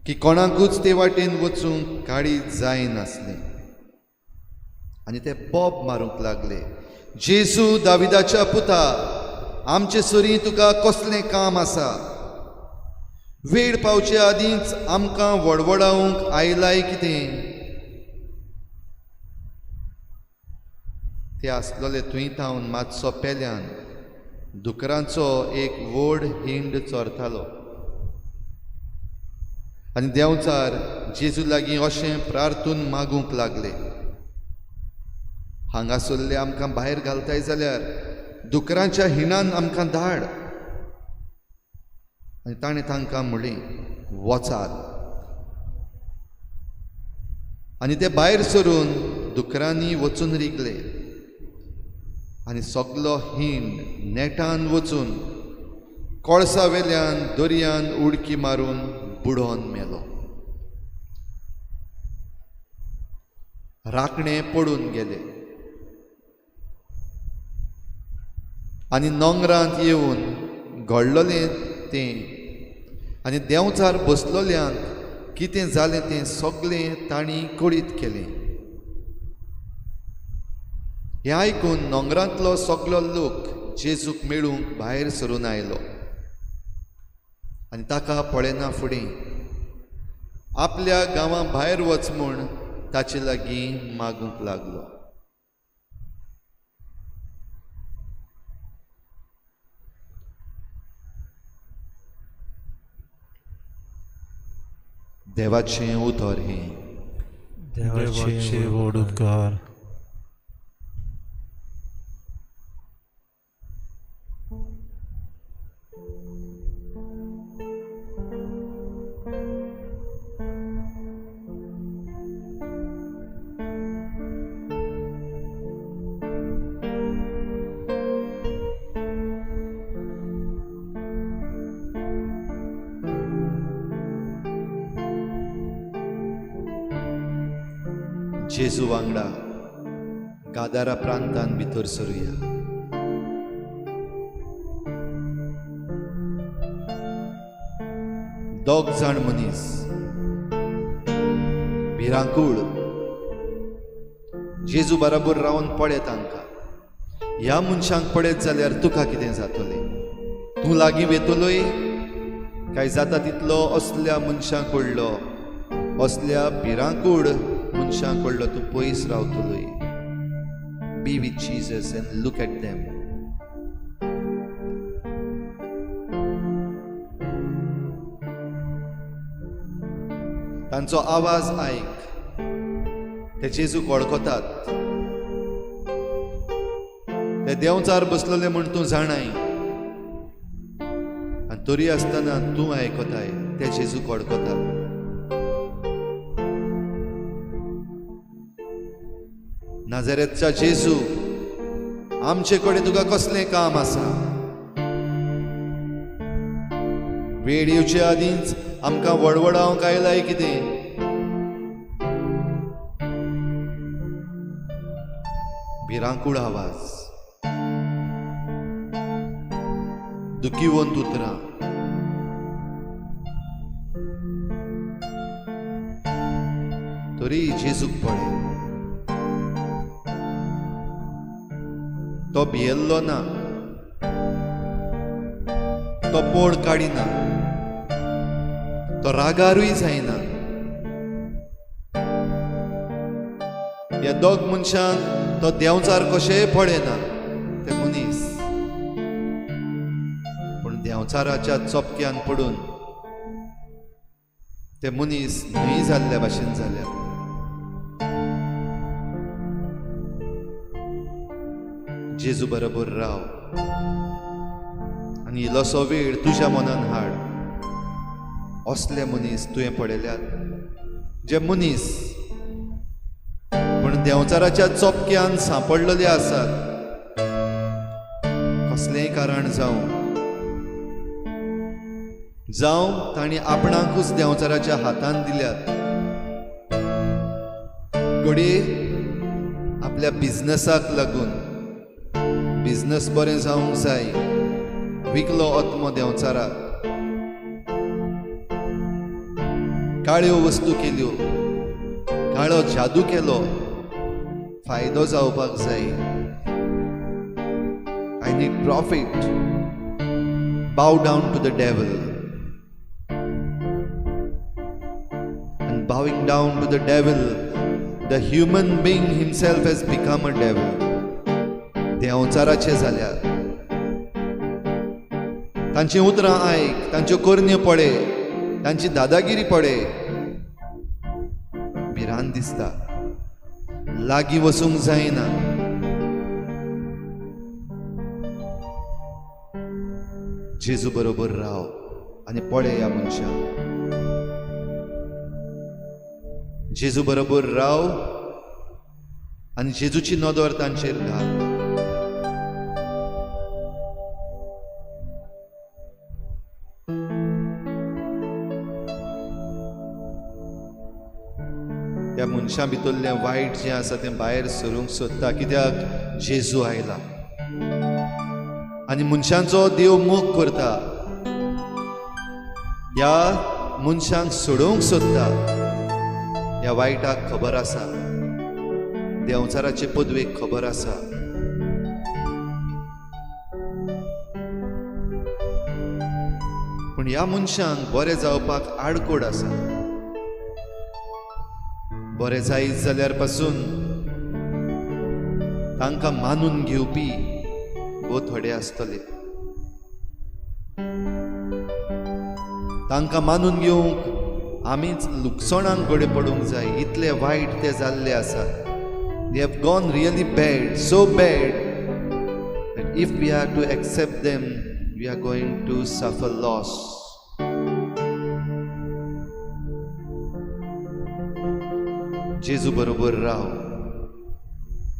की कोणाकूच ते वाटेन वचूंक काळीज जायनासलें आनी ते बोब मारूंक लागले, जेजू दाविदाच्या पुता, आमचे सरी तुका कसलें काम आसा? वेळ पावचे आदींच आमकां वडवडावंक आयलाय कितें? ते आसलोले थंय थावन मातसो पेल्यान दुकरांचो एक व्हड हिंड चरतालो आनी देंवचार जेजू लागीं अशें प्रार्थून मागूंक लागले, हांगासरले आमकां भायर घालताय जाल्यार दुकरांच्या हिंडान आमकां धाड. आनी ताणें तांकां म्हणलें, वचात. आनी ते भायर सरून दुकरांनी वचून रिगले आनी सगलो हिंड नेटान वचून कळसा वेल्यान दर्यान उडकी मारून बुडोवन मेलो. राखणे पडून गेले आनी नोंगरांत येवन घडलोलें तें आनी देंवचार बसलोल्यांक कितें जालें तें सगळें तांणी कळीत केलें. हें आयकून नोंगरांतलो सगलो लोक जेजूक मेळूंक भायर सरून आयलो आनी ताका पळयना फुडें आपल्या गांवां भायर वच म्हूण ताचे लागीं मागूंक लागलो. देवाचें उतर हें.
देवाचे व्हड उपकार.
जेजू वांगडा गादारा प्रांतान भितर सरुया. दोग जाण मनीस भिरांकूळ जेजू बराबर रावन पळयत तांकां. ह्या मनशांक पळयत जाल्यार तुका कितें जातलें? तूं लागीं वेतलोय काय जाता तितलो असल्या मनशांक कडलो, असल्या भिरांकूळ मनशां कडलो तूं पयस रावतलोय? Be with Jesus and look at them. तांचो आवाज आयक. ते जेजूक वळखतात. ते देंवचार बसलोले म्हूण तूं जाणाय आनी तरी आसतना तूं आयकताय ते जेजूक वळखतात. नाझारेथच्या जेजू, आमचे कडेन तुका कसलें काम आसा? वेळ येवचे आदींच आमकां वडवडावंक आयलाय कितें? भिरांकूळ आवाज, दुखीवंत उतरां, तरी जेजूक पळय. तो भियेल्लो ना, तो पोड काडिना, तो रागारूय जायना. ह्या दोग मनशांक तो देंवचार कशेंय पळयना ते मनीस, पूण देंवचाराच्या चपक्यान पडून ते मनीस न्हय जाल्ल्या भाशेन जाल्या. जेजू बरोबर राव आनी इल्लोसो वेळ तुज्या मनान हाड. असले मनीस तुवें पळयल्यात जे मनीस पूण देंवचाराच्या चपक्यान सांपडलेले आसात. कसलेंय कारण जावं जावं तांणी आपणाकूच देंवचाराच्या हातान दिल्यात. घडये आपल्या बिजनसाक लागून, बिजनस बरें जावंक जाय, विकलो आत्मो देंवचाराक, काळ्यो वस्तू केल्यो, काळो जादू केलो, फायदो जावपाक जाय. I need profit. Bow down to the devil. And bowing down to the devil, the human being himself has become a devil. देंवचाराचे जाल्यार तांची उतरां आयक, तांच्यो करण्यो पळय, तांची दादागिरी पळय, भिरांत दिसता, लागीं वचूंक जायना. जेजू बरोबर राव आनी पळय ह्या मनशाक. जेजू बरोबर राव आनी जेजूची नदर तांचेर घाल. त्या मनशां भितरलें वायट जें आसा तें भायर सरूंक सोदता, कित्याक जेजू आयला आनी मनशांचो देव मोग करता, ह्या मनशांक सोडोवंक सोदता. ह्या वायटाक खबर आसा, देंवचाराचे पदवेक खबर आसा. पूण ह्या मनशांक बरें जावपाक आडकोड आसा. बरें जायत जाल्यार पासून तांकां मानून घेवपी भोव थोडे आसतले. तांकां मानून घेवंक आमीच लुकसणांक घडये पडूंक जाय, इतले वायट ते जाल्ले आसात. They have gone really bad, so bad that if we are to accept them, we are going to suffer loss. जेजू बरोबर राव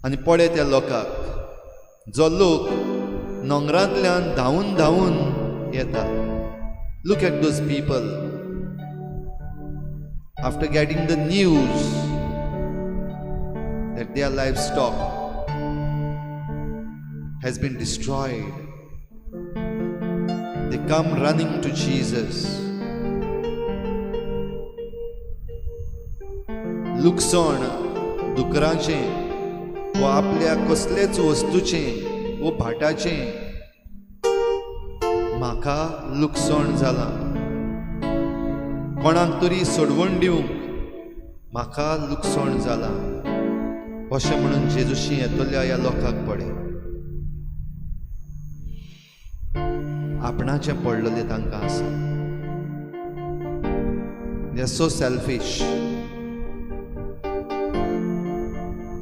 आनी पळय त्या लोकांक, जो लोक नोंगरांतल्यान धांवून धांवून येता. Look at those people after getting the news that their livestock has been destroyed, they come running to Jesus. लुकसण दुकराचें वा आपल्या कसलेच वस्तूचें वो भाटाचें म्हाका लुकसण जालां, कोणाक तरी सोडवण दिवंक म्हाका लुकसण जालां, अशें म्हणून जेजूशी येतल्या ह्या लोकांक पळय. आपणाचें पडलेलें तांकां आसा. They are so selfish.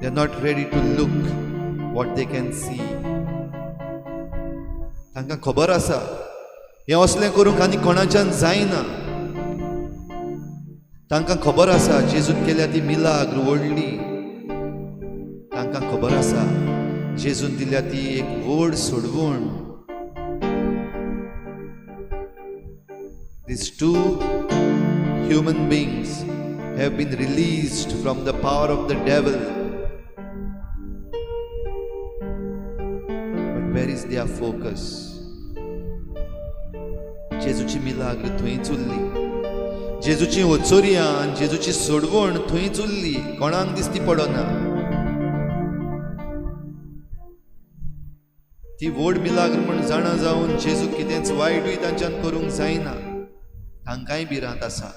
They are not ready to look what they can see. तांकां खबर आसा हें असलें करूंक आनी कोणाच्यान जायना. तांकां खबर आसा जेजून केल्या ती मिलाग्र व्हडली. तांकां खबर आसा जेजून दिल्या ती एक व्हड सोडवण. These two human beings have been released from the power of the devil. But where is their focus? जेजूची मिलाग्र थंयच उरली, जेजूची ओचोरयां आनी जेजूची सोडवण थंयच उरली, कोणाक दिसती पडना. ती व्हड मिलाग्र म्हण जाणा जावन जेजू कितेंच वायटूय तांच्यान करूंक जायना, तांकांय भिरांत आसा.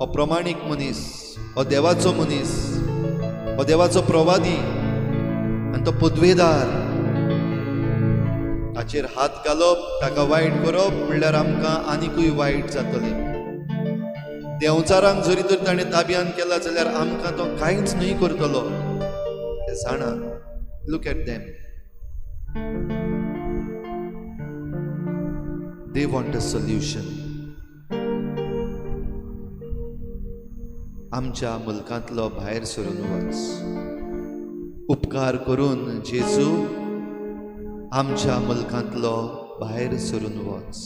हो प्रमाणीक मनीस, हो देवाचो मनीस, हो देवाचो प्रवादी आनी तो पदवेदार, ताचेर हात घालप, ताका वायट करप म्हणल्यार आमकां आनिकूय वायट जातलें. देंवचारांक जरी तर ताणें ताब्यान केला जाल्यार आमकां तो कांयच न्हय करतलो, ते जाणा. Look at them, they want a solution. आमच्या मुल्कांतलो भायर सरून वच, उपकार करून जेजू आमच्या मुल्कांतलो भायर सरून वच.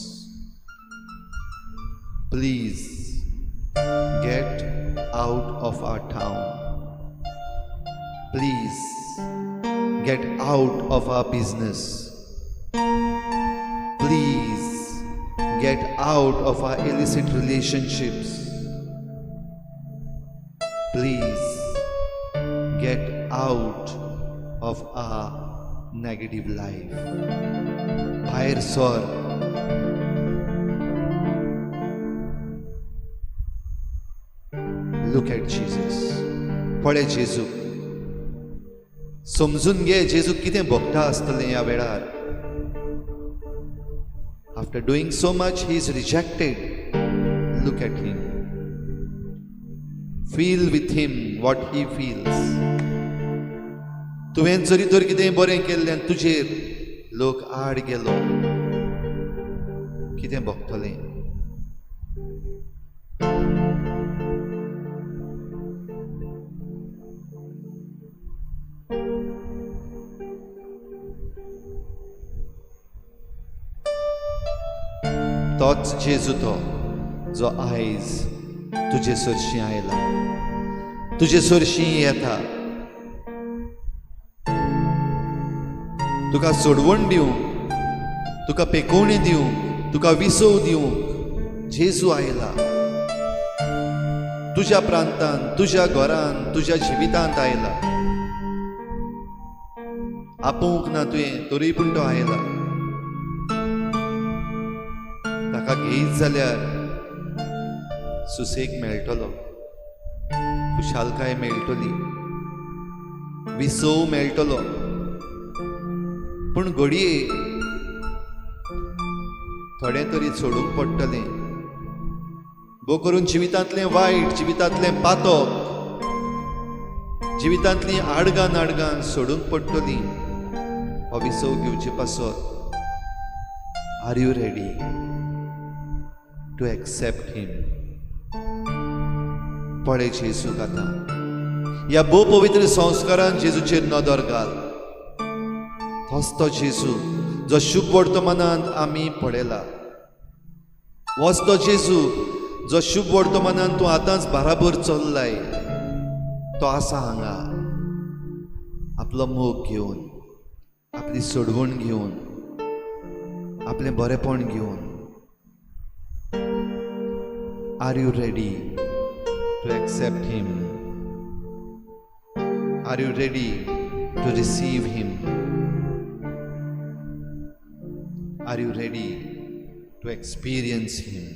Please get out of our town, please get out of our business, please get out of our illicit relationships, please get out of our negative life. भायर सर. Look at Jesus. पळय जेजू, समजून घे जेजू कितें भोगता आसतलें ह्या वेळार. After doing so much, he is rejected. Look at him. Feel with him what he feels. तुवें जरी तर कितें बरें केल्लें तुजेर लोक आड गेलो, कितें भोगतलें? तोच जेजू तो जो आयज तुजे सरशीं आयला, तुजे सरशीं येता, तुका सोडवण दिवंक, तुका पेकोवणी दिवंक, तुका विसव दिवंक जेजू आयला. तुज्या प्रांतान, तुज्या घरान, तुज्या जिवितांत आयला. आपोवंक ना तुवें तरी पूण तो आयला. ताका घेयत जाल्यार सुसेग मेळटलो, खुशालकाय मेळटली, विसव मेळटलो. पूण घडये थोडें तरी सोडूंक पडटलें. भोव करून जिवितांतलें वायट, जिवितांतलें पातक, जिवितांतलीं आडगां नाडगां सोडूंक पडटलीं हो विसव घेवचे पासत. Are you ready to accept him? पळय जेजूक आतां ह्या भोव पवित्र संस्कारान जेजूचेर नदर घाल. तोच तो जेजू जो शुभ वर्तमानांत आमी पळयला, होच तो जेजू जो शुभ वर्तमानांत तूं आतांच बाराबर चल्लाय, तो आसा हांगा आपलो मोग घेवन, आपली सोडवण घेवन, आपलें बरेपण घेवन. Are you ready to accept him? Are you ready to receive him? Are you ready to experience him?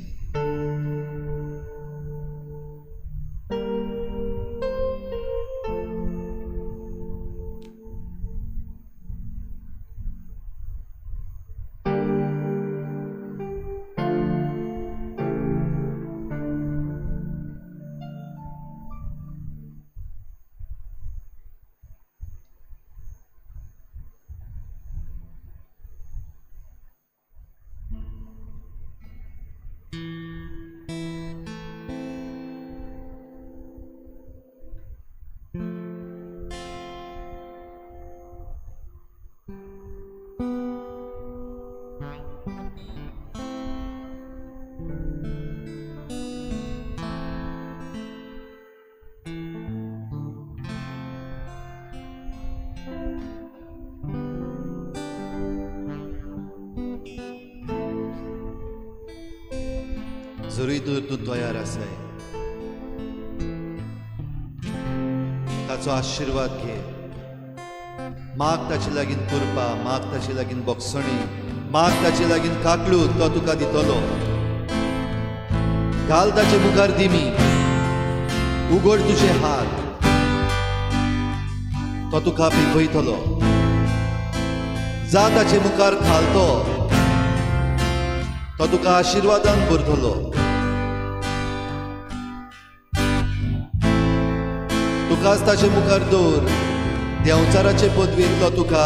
जरूय तर तूं तयार आसाय, ताचो ताचो आशिर्वाद घे. माग ताचे लागीं कृपा, माग ताचे लागीं बोगसणी, माग ताचे लागीं काकलू, तो तुका दितलो. घाल ताचे मुखार दिमी, उगड तुजे हात, तो तुका पिकयतलो. जा ताचे मुखार खालतो, तो तुका आशिर्वादान भरतलो. तुकाच ताचे मुखार दवर, देंवचाराचे पदवेंतलो तुका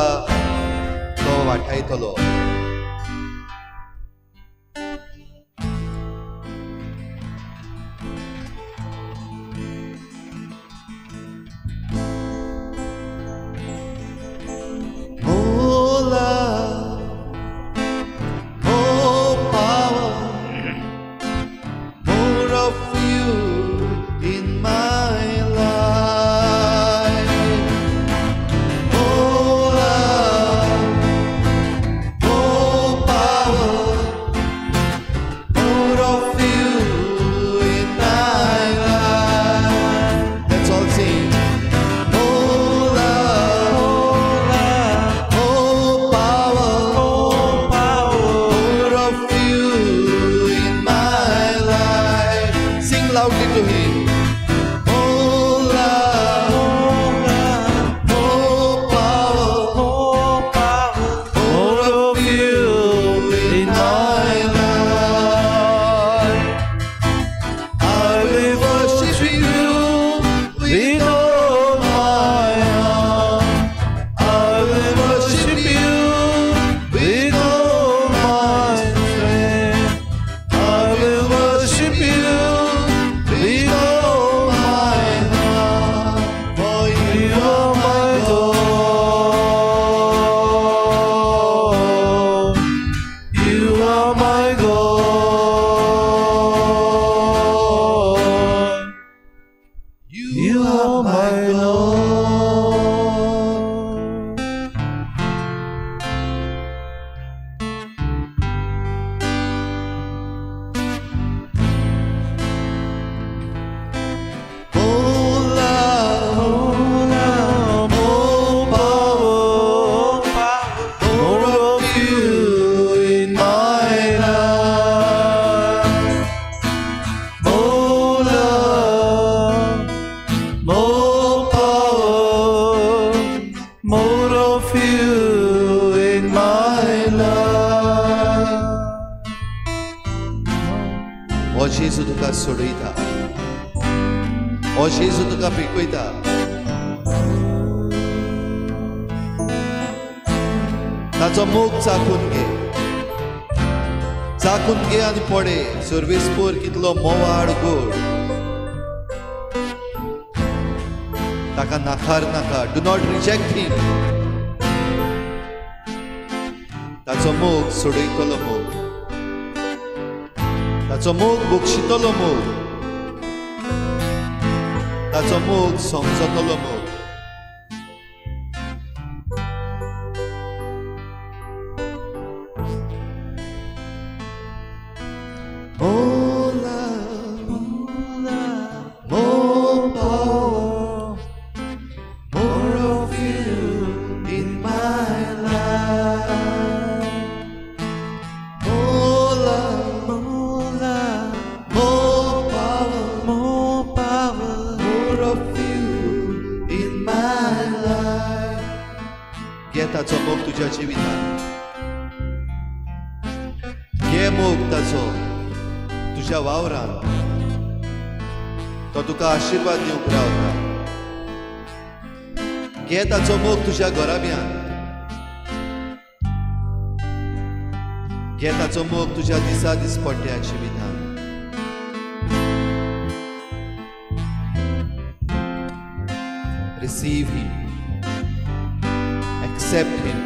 तो वाठायतलो. More love, more power, more of you in my life. More love, more power, more of you in my life. Let's all sing. More love, more power, more of you in my life. Sing loudly to him. More love, more power, more of you in my life. I will worship you with all my heart. I will worship you with all my strength. I will worship you with all my heart. For you are my God.
You are my God.
You are my Lord. More love, more power, more of you in my life.
More love, more power, more of you in my life.
हो जेजू तुका सोडयता, हो जेजू तुका पिकयता. ताचो मोग चाखून घे, चाखून घे आनी पडे सर्वेस्पोर कितलो मोवाळ गोड. ताका नाकार नाका. Do not reject him. ताचो मोग सोडयतलो मोग, ताचो मोग बक्षितलो मोग, ताचो मोग समजतलो मोग. More love, more power, more of you in my life. More love, more power, more of you in my life. घे ताचो मोग तुज्या जिवितान, घे मोग ताचो तुज्या वावरान. तो तुका आशिर्वाद दिवंक रावता. घे ताचो मोग तुज्या घराब्यान, घे ताचो मोग तुज्या दिसा दिसपट्ट्या जिवितान. Receive him. Accept him.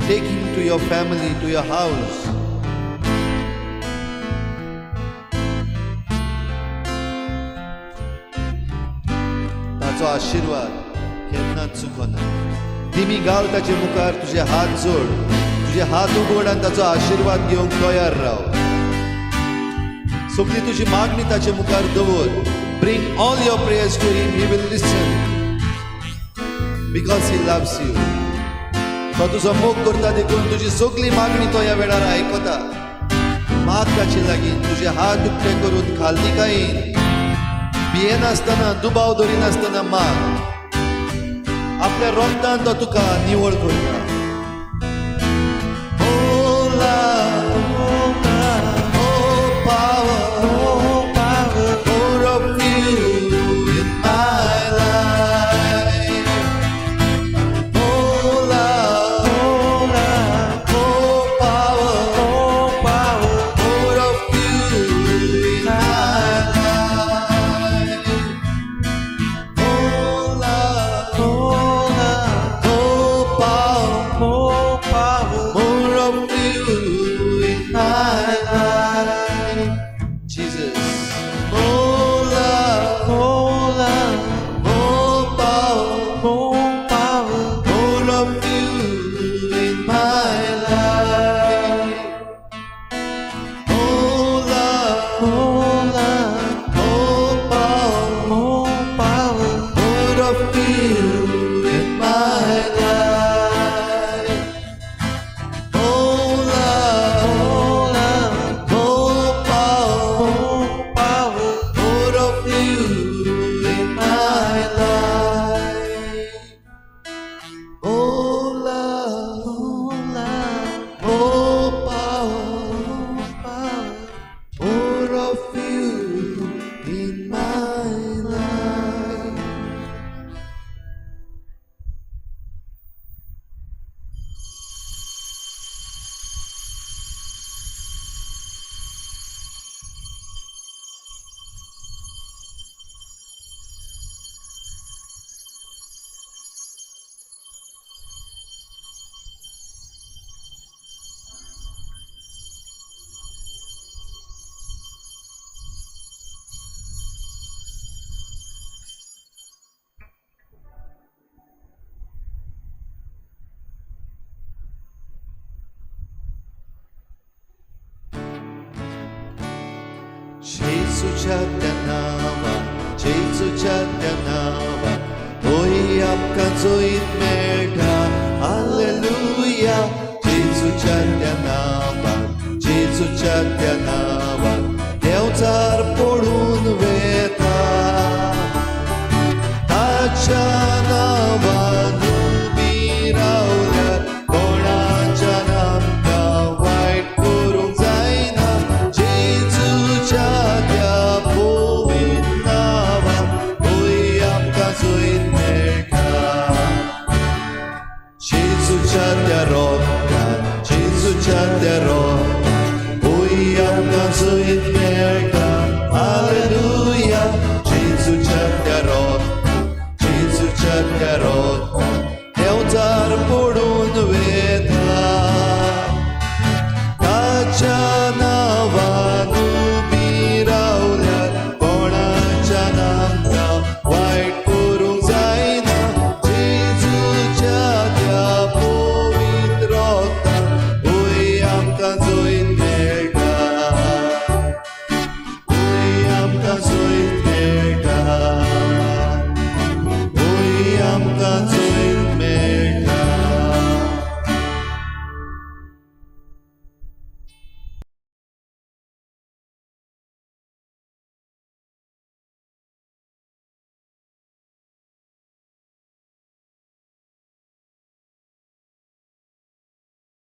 Take him to your family, to your house. ताचो आशिर्वाद केन्नाच चुकना. दिमी घाल ताचे मुखार, तुजे हात जोड, तुजे हात उगड आनी ताचो आशिर्वाद घेवंक तयार राव. सगळी तुजी मागणी ताचे मुखार दवर. Bring all your prayers to him. He will listen because he loves you. तो तुजो मोग करता देखून तुजी सगळी मागणी तो ह्या वेळार आयकता. माग ताचे लागीं, तुजे हात उक्ते करून खालदिकायेन, भियेनासतना, दुबाव दरिनासतना माग. आपल्या रोगतान तो तुका निवळ करता. Oh, love, oh, power, more of you in my life. Oh, love, oh, power, more of you in my life. Oh, love, oh, power, more of you in my life. Jesus. Oh, love, oh, power, more of you in my life. Oh, love, oh, power, more of you in my life. Oh, love, oh, power, more of you in my life. Oh, love, oh, power, more of you in my life. जेजूच्या त्या नांवा, जेजूच्या त्या नांवा, होय आमकां जैत मेळटा. Hallelujah. जेजूच्या त्या नांवा, जेजूच्या त्या नांवा, देवचा